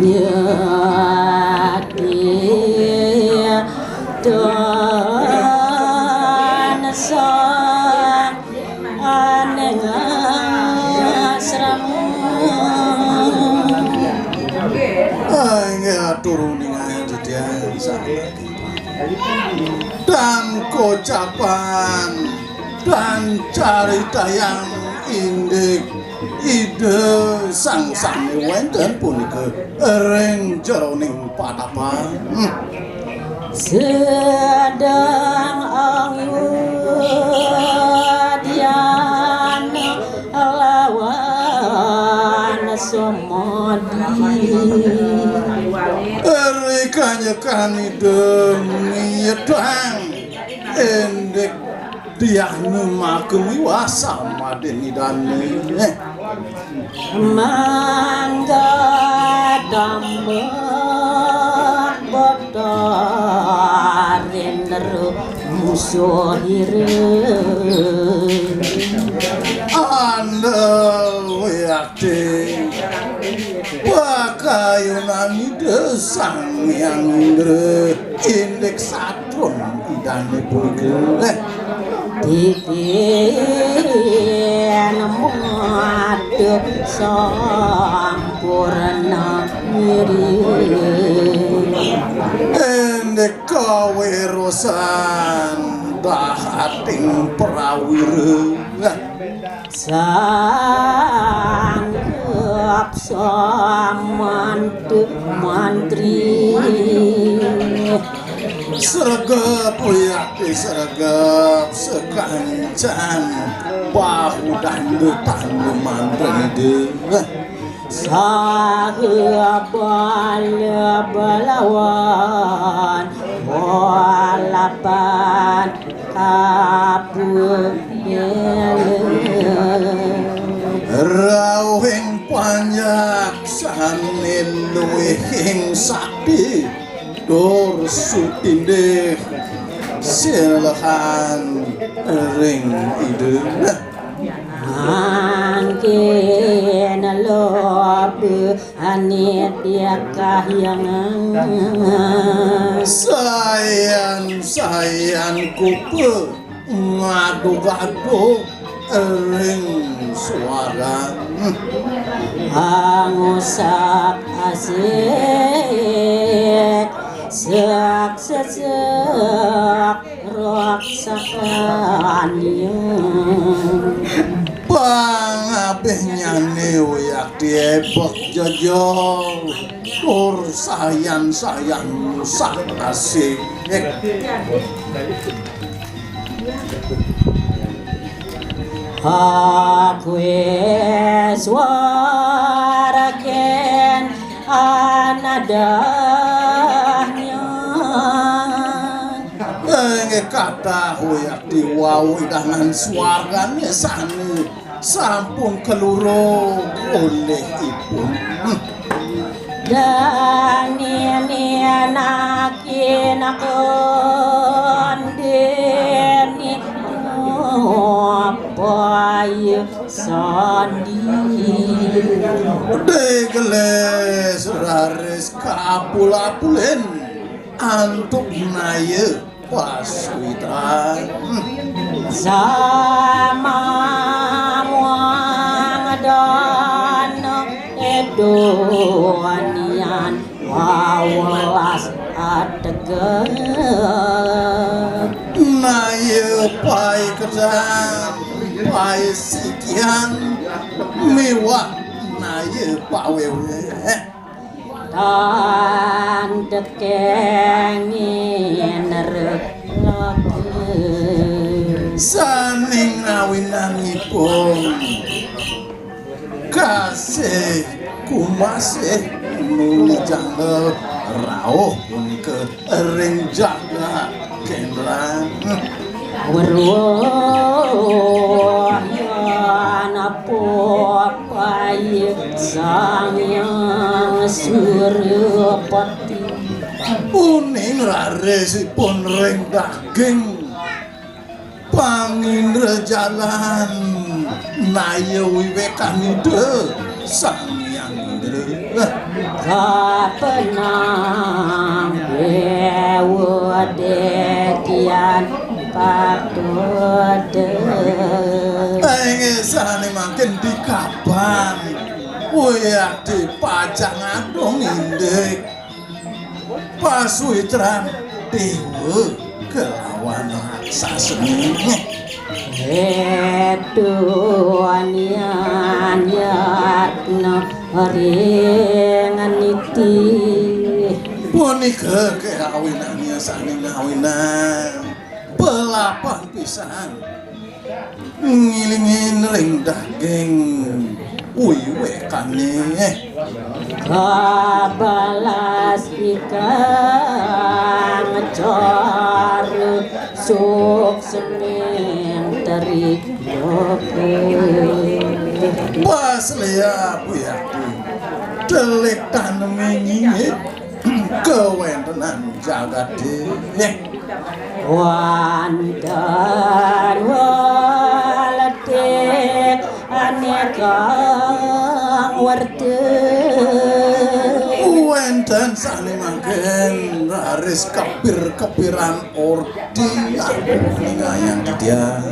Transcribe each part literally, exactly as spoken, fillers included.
Nyati dan sang aneng asrama. Inggih atur uningan titiang saking dan kocapan dan caritayang indik Ida Sang Sami wénten punika ring jeroning patapan. Hmm. Sedang angudian lawan somodi. Ri kanjekan Ida nyedang indik Diah nu makemiwah samadin Idané. Mangga damel botorin ru musuh ira. Anda wiakti pakayunan Ida Sang Hyang Indra indik satron Idané punika. Eh. Titiang madu sampurna wiri. Indik kawirosan dahating prawira. Sanggup samantri mantri. Sregep wiakti sregep sakancan bahu dandu tandu manten Ida. Saha bala balawan walapan kapungela. Rauhing panjak sané luwihing sakti tur sutindih silahan ring Ida. Mangkin loba anit dia kahyangan. Sayan, sayan kupa ngadu-gadu ring suaran. Angusap asik, sak sesek, rok sakanian. Pangabih nyané wiakti ebek jejol, tur sayan-sayan ngusap asik. Aku suaraken anadahnya. Inggih kathah wiakti wau idangan swargané sané sampun keluru olih ipun. Dani naki nakon deni apa ya sandi. Degelis raris kapula-pulin antuk naya. Paswitra. Sama muang dana edonian wawelas ategep. Naya pai kedan, pai sikian, miwah naya paweweh. Tan tekengin rek. Saning ngawinanipun kasih kumasih nuli janggal rauh punika ring jagat Kendran. Weruh yan apa payi Sang Hyang Surapati. Uning rarisipun ring daging pangindrajalan naya wiwekan Ida Sang Hyang Kapenang dewa detian patut. Inggih, sané mangkin di kapan. Wéh, di pajang adung indik. Pasuitran dewa kelawan raksasa. Étu anian yatna ring niti. Punika kawinan sané ngawinang. Pelapan pisan. Ngilingin ring daging wiwekané. Kabalas ikang cara sukseming teri. Pas liya buyati. Telik tanemé ngingit. Kawéntenan jagaté. Wénten waletik anékang werta. Wénten sané mangkin raris kepir-kepiran orti. Aduh, ningayang titiang.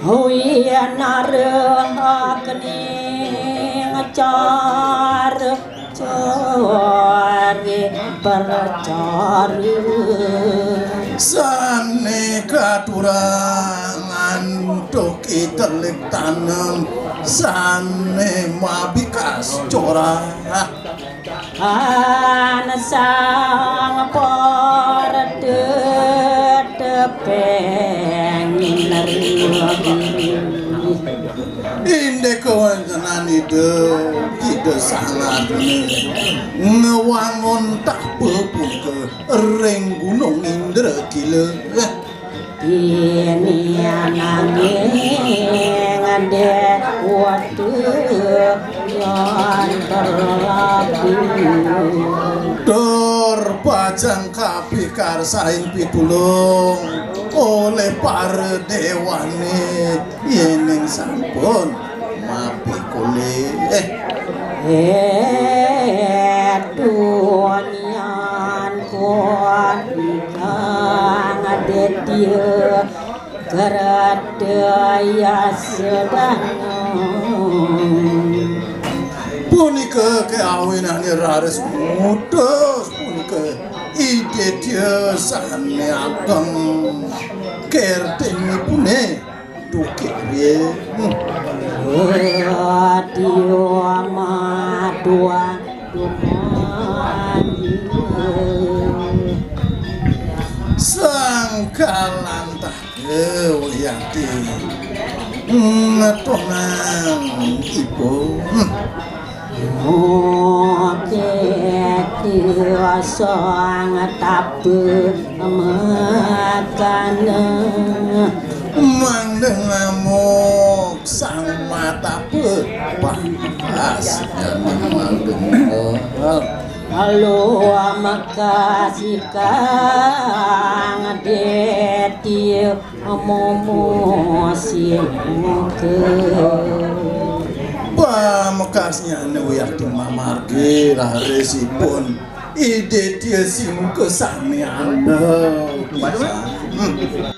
Wiyanara kening cara. Cari percari. Sané katurang antuk itelik tanem, sané mabikas corah. An sang pordet pengin nerima. Indik kawéntenan Ida, Ida Sang Agni ngwangun tapa punika ring Gunung Indrakila. Dini ananging déwata yan terlaku. Tur pajang kapikarsain pitulung olih para déwané. Yéning sampun mapikulih. Éh, dunian kon kang aditya gradaya sedana. Punika kawinané raris ngutus punika idétya sané ageng kertinipuné. Duki riyin. Wadya madwa dumangi. Sang kalantah Dewi Yati ngetonang ipun. Oke, tiwasa ngetapa makana. Mangda ngamuk sang matapa. Pas nyamang mangda. Halo, makasih kang Detya. Momo simuka. Pamekasnyané wiakti mamargi rarisipun Idétya simuka sami andel pisan. Hmm.